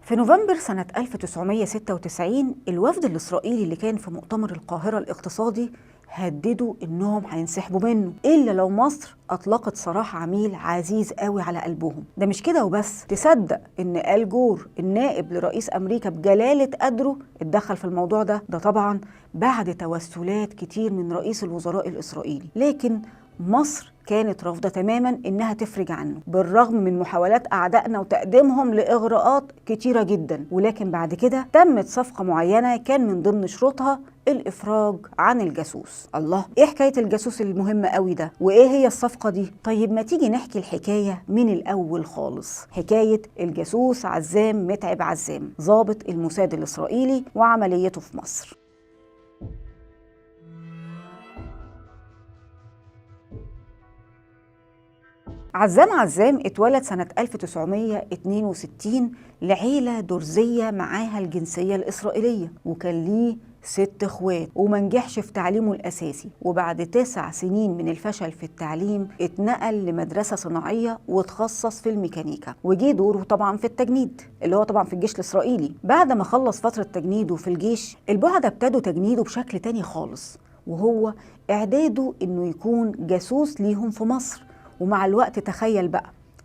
في نوفمبر سنة 1996 الوفد الإسرائيلي اللي كان في مؤتمر القاهرة الاقتصادي هددوا انهم هينسحبوا منه الا لو مصر اطلقت سراح عميل عزيز قوي على قلبهم. ده مش كده وبس، تصدق ان آل جور النائب لرئيس امريكا بجلالة قدره اتدخل في الموضوع ده؟ ده طبعا بعد توسلات كتير من رئيس الوزراء الاسرائيلي، لكن مصر كانت رافضة تماما انها تفرج عنه بالرغم من محاولات اعدائنا وتقديمهم لاغراءات كتيرة جدا. ولكن بعد كده تمت صفقة معينة كان من ضمن شروطها الافراج عن الجاسوس. الله، ايه حكاية الجاسوس المهمة قوي ده؟ وايه هي الصفقة دي؟ طيب ما تيجي نحكي الحكاية من الاول خالص. حكاية الجاسوس عزام متعب عزام، ضابط الموساد الاسرائيلي وعمليته في مصر. عزام عزام اتولد سنة 1962 لعيلة درزية معاها الجنسية الإسرائيلية، وكان ليه 6 اخوات، وما نجحش في تعليمه الأساسي. وبعد 9 سنين من الفشل في التعليم اتنقل لمدرسة صناعية وتخصص في الميكانيكا، وجي دوره طبعا في التجنيد اللي هو طبعا في الجيش الإسرائيلي. بعد ما خلص فترة تجنيده في الجيش، البعدة ابتدوا تجنيده بشكل تاني خالص، وهو إعداده إنه يكون جاسوس ليهم في مصر. ومع الوقت تخيل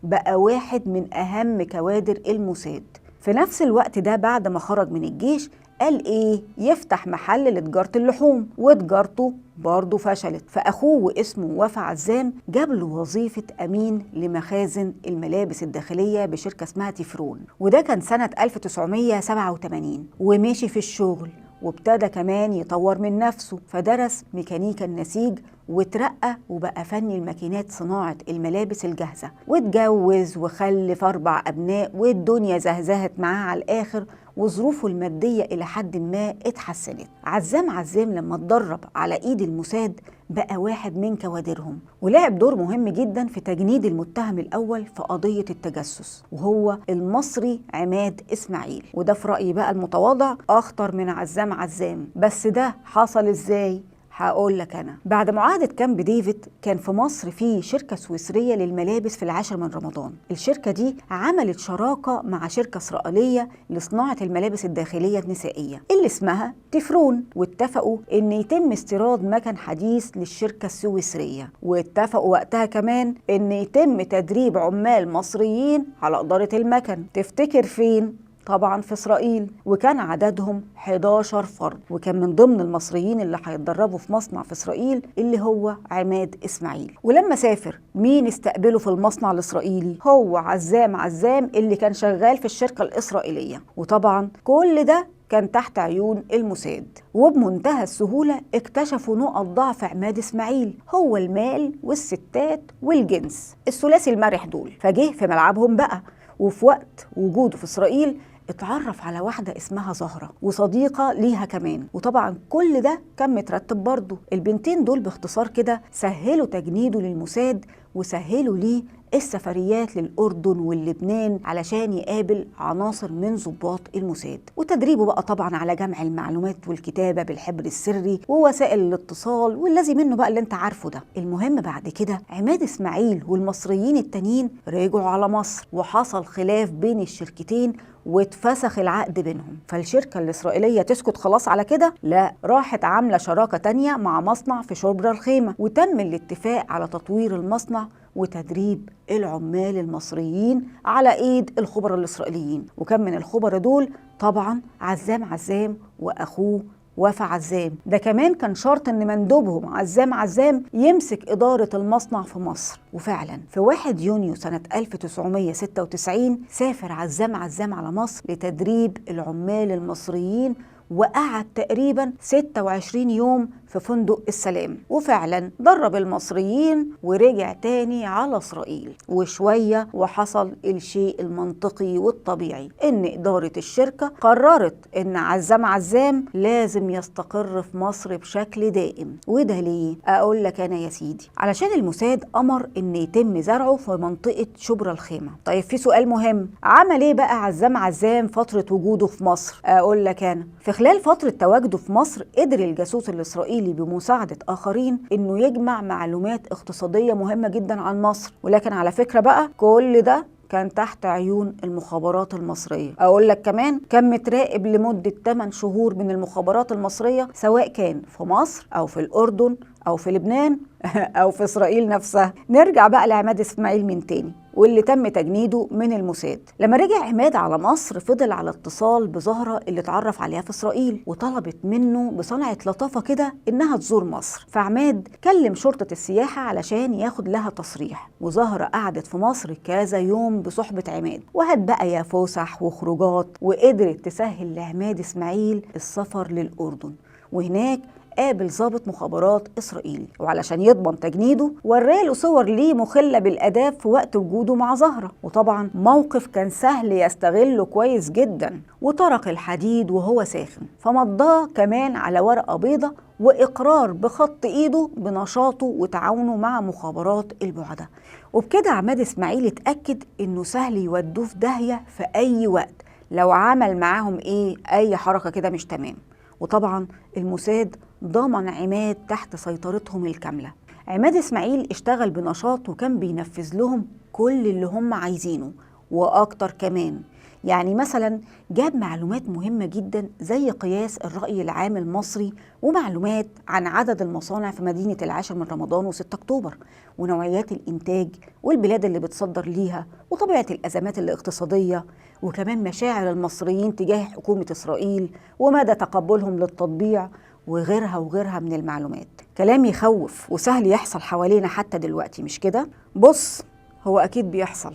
بقى واحد من أهم كوادر الموساد. في نفس الوقت ده بعد ما خرج من الجيش قال إيه؟ يفتح محل لتجارة اللحوم، وتجارته برضه فشلت. فأخوه واسمه وفا عزام جاب له وظيفة أمين لمخازن الملابس الداخلية بشركة اسمها تيفرون، وده كان سنة 1987. ومشي في الشغل وابتدى كمان يطور من نفسه، فدرس ميكانيكا النسيج وترقى وبقى فني الماكينات صناعة الملابس الجاهزة، واتجوز وخلف 4 أبناء، والدنيا زهزهت معاه على الآخر، وظروفه المادية إلى حد ما اتحسنت. عزام عزام لما اتدرب على إيد الموساد بقى واحد من كوادرهم، ولعب دور مهم جدا في تجنيد المتهم الأول في قضية التجسس، وهو المصري عماد إسماعيل. وده في رأيي بقى المتواضع أخطر من عزام عزام. بس ده حصل إزاي؟ هقول لك أنا. بعد معاهدة كامب ديفيد كان في مصر في شركة سويسرية للملابس في 10 من رمضان. الشركة دي عملت شراكة مع شركة إسرائيلية لصناعة الملابس الداخلية النسائية اللي اسمها تفرون، واتفقوا إن يتم استيراد مكن حديث للشركة السويسرية، واتفقوا وقتها كمان إن يتم تدريب عمال مصريين على إدارة المكن. تفتكر فين؟ طبعا في إسرائيل. وكان عددهم 11 فرد، وكان من ضمن المصريين اللي هيتدربوا في مصنع في إسرائيل اللي هو عماد إسماعيل. ولما سافر مين استقبله في المصنع الإسرائيلي؟ هو عزام عزام اللي كان شغال في الشركة الإسرائيلية. وطبعا كل ده كان تحت عيون الموساد. وبمنتهى السهولة اكتشفوا نقط ضعف عماد إسماعيل، هو المال والستات والجنس، الثلاثي المرح دول. فجه في ملعبهم بقى. وفي وقت وجوده في إسرائيل اتعرف على واحدة اسمها زهرة وصديقة ليها كمان، وطبعا كل ده كان مترتب برضه. البنتين دول باختصار كده سهلوا تجنيده للموساد وسهلوا ليه السفريات للأردن واللبنان علشان يقابل عناصر من ضباط الموساد، وتدريبه بقى طبعا على جمع المعلومات والكتابة بالحبر السري ووسائل الاتصال والذي منه بقى اللي انت عارفه ده. المهم بعد كده عماد إسماعيل والمصريين التانيين رجعوا على مصر، وحصل خلاف بين الشركتين واتفسخ العقد بينهم. فالشركة الإسرائيلية تسكت خلاص على كده؟ لا، راحت عاملة شراكة تانية مع مصنع في شبرا الخيمة، وتم الاتفاق على تطوير المصنع وتدريب العمال المصريين على ايد الخبراء الإسرائيليين. وكان من الخبراء دول طبعا عزام عزام وأخوه وفا عزام. ده كمان كان شرط ان مندوبهم عزام عزام يمسك إدارة المصنع في مصر. وفعلا في 1 يونيو سنة 1996 سافر عزام عزام على مصر لتدريب العمال المصريين، وقعد تقريبا 26 يوم في فندق السلام. وفعلا درب المصريين ورجع تاني على إسرائيل. وشوية وحصل الشيء المنطقي والطبيعي، إن إدارة الشركة قررت إن عزام عزام لازم يستقر في مصر بشكل دائم. وده ليه؟ أقول لك أنا يا سيدي، علشان الموساد أمر إن يتم زرعه في منطقة شبرا الخيمة. طيب في سؤال مهم، عمل إيه بقى عزام عزام فترة وجوده في مصر؟ أقول لك أنا، في خلال فترة تواجده في مصر قدر الجاسوس الإسرائيلي بمساعدة آخرين إنه يجمع معلومات اقتصادية مهمة جدا عن مصر. ولكن على فكرة بقى كل ده كان تحت عيون المخابرات المصرية. أقول لك كمان كان متراقب لمدة 8 شهور من المخابرات المصرية، سواء كان في مصر أو في الأردن أو في لبنان أو في إسرائيل نفسها. نرجع بقى لعماد إسماعيل من تاني، واللي تم تجنيده من الموساد. لما رجع عماد على مصر فضل على اتصال بزهرة اللي اتعرف عليها في إسرائيل، وطلبت منه بصنعة لطافة كده إنها تزور مصر. فعماد كلم شرطة السياحة علشان ياخد لها تصريح، وزهرة قعدت في مصر كذا يوم بصحبة عماد، وهات بقى يا فسح وخروجات، وقدرت تسهل لعماد إسماعيل السفر للأردن. وهناك قابل ضابط مخابرات إسرائيلي، وعلشان يضمن تجنيده وراله صور ليه مخلة بالآداب في وقت وجوده مع زهرة. وطبعا موقف كان سهل يستغله كويس جدا، وطرق الحديد وهو ساخن، فمضاه كمان على ورقة بيضة وإقرار بخط إيده بنشاطه وتعاونه مع مخابرات البعدة. وبكده عماد إسماعيل اتأكد إنه سهل يودوه في داهية في أي وقت لو عمل معاهم إيه أي حركة كده مش تمام. وطبعا الموساد ضمن عماد تحت سيطرتهم الكاملة. عماد إسماعيل اشتغل بنشاط وكان بينفذ لهم كل اللي هم عايزينه وأكتر كمان. يعني مثلا جاب معلومات مهمة جدا زي قياس الرأي العام المصري، ومعلومات عن عدد المصانع في مدينة العاشر من رمضان و6 أكتوبر، ونوعيات الإنتاج والبلاد اللي بتصدر ليها، وطبيعة الأزمات الاقتصادية، وكمان مشاعر المصريين تجاه حكومة إسرائيل ومدى تقبلهم للتطبيع، وغيرها وغيرها من المعلومات. كلام يخوف وسهل يحصل حوالينا حتى دلوقتي، مش كده؟ بص، هو أكيد بيحصل،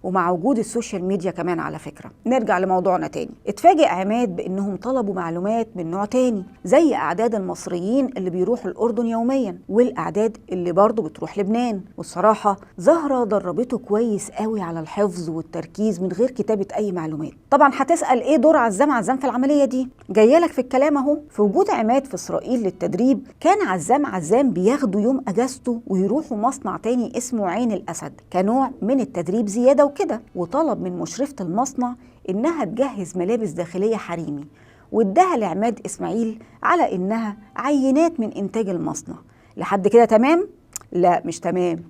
ومع وجود ال social media كمان على فكرة. نرجع لموضوعنا تاني. اتفاجئ عماد بأنهم طلبوا معلومات من نوع تاني، زي أعداد المصريين اللي بيروحوا الأردن يوميا، والأعداد اللي برضو بتروح لبنان. والصراحة زهرة دربته كويس قوي على الحفظ والتركيز من غير كتابة أي معلومات. طبعا هتسأل إيه دور عزام عزام في العملية دي؟ جايلك في الكلام أهو. في وجود عماد في إسرائيل للتدريب، كان عزام عزام بياخدوا يوم أجازته ويروحوا مصنع تاني اسمه عين الأسد كنوع من التدريب زيادة وكده. وطلب من مشرفة المصنع إنها تجهز ملابس داخلية حريمي، واداها لعماد إسماعيل على إنها عينات من إنتاج المصنع. لحد كده تمام؟ لا مش تمام،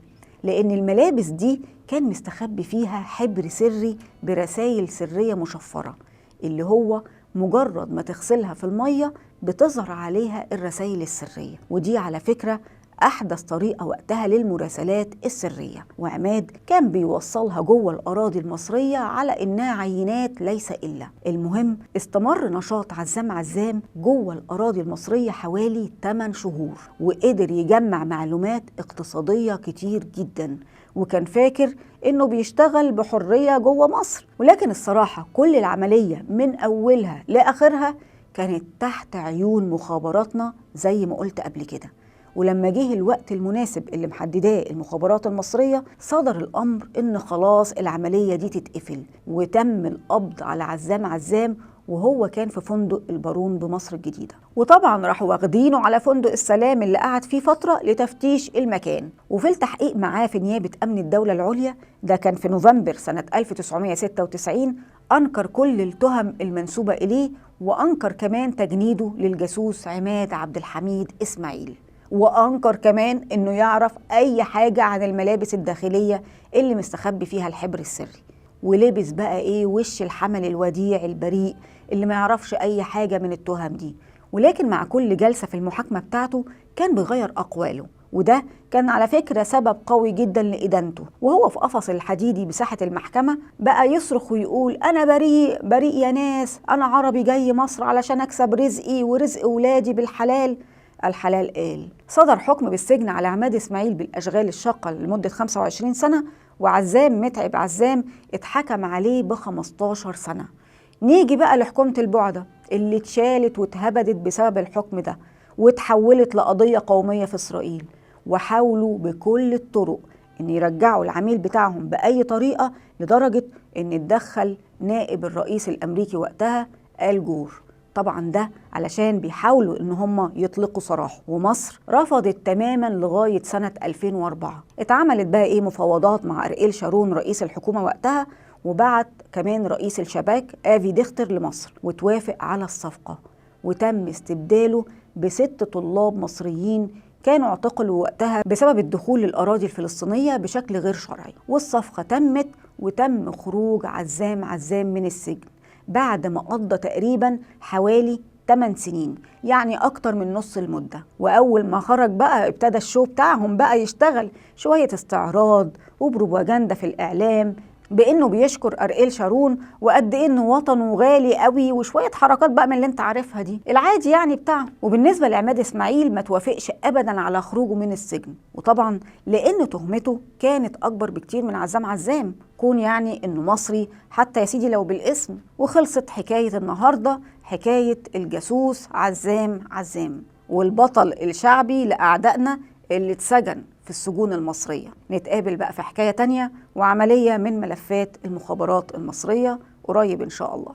لأن الملابس دي كان مستخبي فيها حبر سري برسائل سرية مشفرة، اللي هو مجرد ما تغسلها في المية بتظهر عليها الرسائل السرية. ودي على فكرة أحدث طريقة وقتها للمراسلات السرية، وعماد كان بيوصلها جوه الأراضي المصرية على إنها عينات ليس إلا. المهم استمر نشاط عزام عزام جوه الأراضي المصرية حوالي 8 شهور، وقدر يجمع معلومات اقتصادية كتير جدا، وكان فاكر إنه بيشتغل بحرية جوه مصر. ولكن الصراحة كل العملية من أولها لآخرها كانت تحت عيون مخابراتنا زي ما قلت قبل كده. ولما جه الوقت المناسب اللي محدداه المخابرات المصرية، صدر الأمر إن خلاص العملية دي تتقفل، وتم القبض على عزام عزام وهو كان في فندق البارون بمصر الجديدة. وطبعا راحوا واخدينه على فندق السلام اللي قعد فيه فترة لتفتيش المكان. وفي التحقيق معاه في نيابة أمن الدولة العليا، ده كان في نوفمبر سنة 1996، أنكر كل التهم المنسوبة إليه، وأنكر كمان تجنيده للجاسوس عماد عبد الحميد إسماعيل، وأنكر كمان إنه يعرف أي حاجة عن الملابس الداخلية اللي مستخبي فيها الحبر السري. ولبس بقى إيه وش الحمل الوديع البريء اللي ما يعرفش أي حاجة من التهم دي. ولكن مع كل جلسة في المحاكمة بتاعته كان بيغير أقواله، وده كان على فكرة سبب قوي جدا لإدانته. وهو في قفص الحديدي بساحة المحكمة بقى يصرخ ويقول أنا بريء بريء يا ناس، أنا عربي جاي مصر علشان أكسب رزقي ورزق ولادي بالحلال. الحلال قال. صدر حكم بالسجن على عماد إسماعيل بالأشغال الشاقة لمدة 25 سنة، وعزام متعب عزام اتحكم عليه ب15 سنة. نيجي بقى لحكومة البعدة اللي اتشالت واتهبدت بسبب الحكم ده، واتحولت لقضية قومية في إسرائيل، وحاولوا بكل الطرق إن يرجعوا العميل بتاعهم بأي طريقة، لدرجة إن اتدخل نائب الرئيس الأمريكي وقتها آل جور. طبعا ده علشان بيحاولوا ان هم يطلقوا سراحه، ومصر رفضت تماما لغاية سنة 2004. اتعملت بقى ايه مفاوضات مع أريل شارون رئيس الحكومة وقتها، وبعت كمان رئيس الشباك آفي ديختر لمصر، وتوافق على الصفقة، وتم استبداله ب6 طلاب مصريين كانوا اعتقلوا وقتها بسبب الدخول للأراضي الفلسطينية بشكل غير شرعي. والصفقة تمت وتم خروج عزام عزام من السجن بعد ما قضى تقريبا حوالي 8 سنين، يعني أكتر من نص المدة. وأول ما خرج بقى ابتدى ال show بتاعهم بقى يشتغل، شوية استعراض وبروباجندا في الإعلام بإنه بيشكر أرئيل شارون وقد إيه إنه وطنه غالي قوي، وشوية حركات بقى من اللي أنت عارفها دي العادي يعني بتاعه. وبالنسبة لعماد إسماعيل ما توافقش أبدا على خروجه من السجن، وطبعا لأن تهمته كانت أكبر بكتير من عزام عزام، كون يعني إنه مصري حتى يا سيدي لو بالاسم. وخلصت حكاية النهاردة، حكاية الجاسوس عزام عزام والبطل الشعبي لأعدائنا اللي اتسجن في السجون المصرية. نتقابل بقى في حكاية تانية وعملية من ملفات المخابرات المصرية قريب إن شاء الله.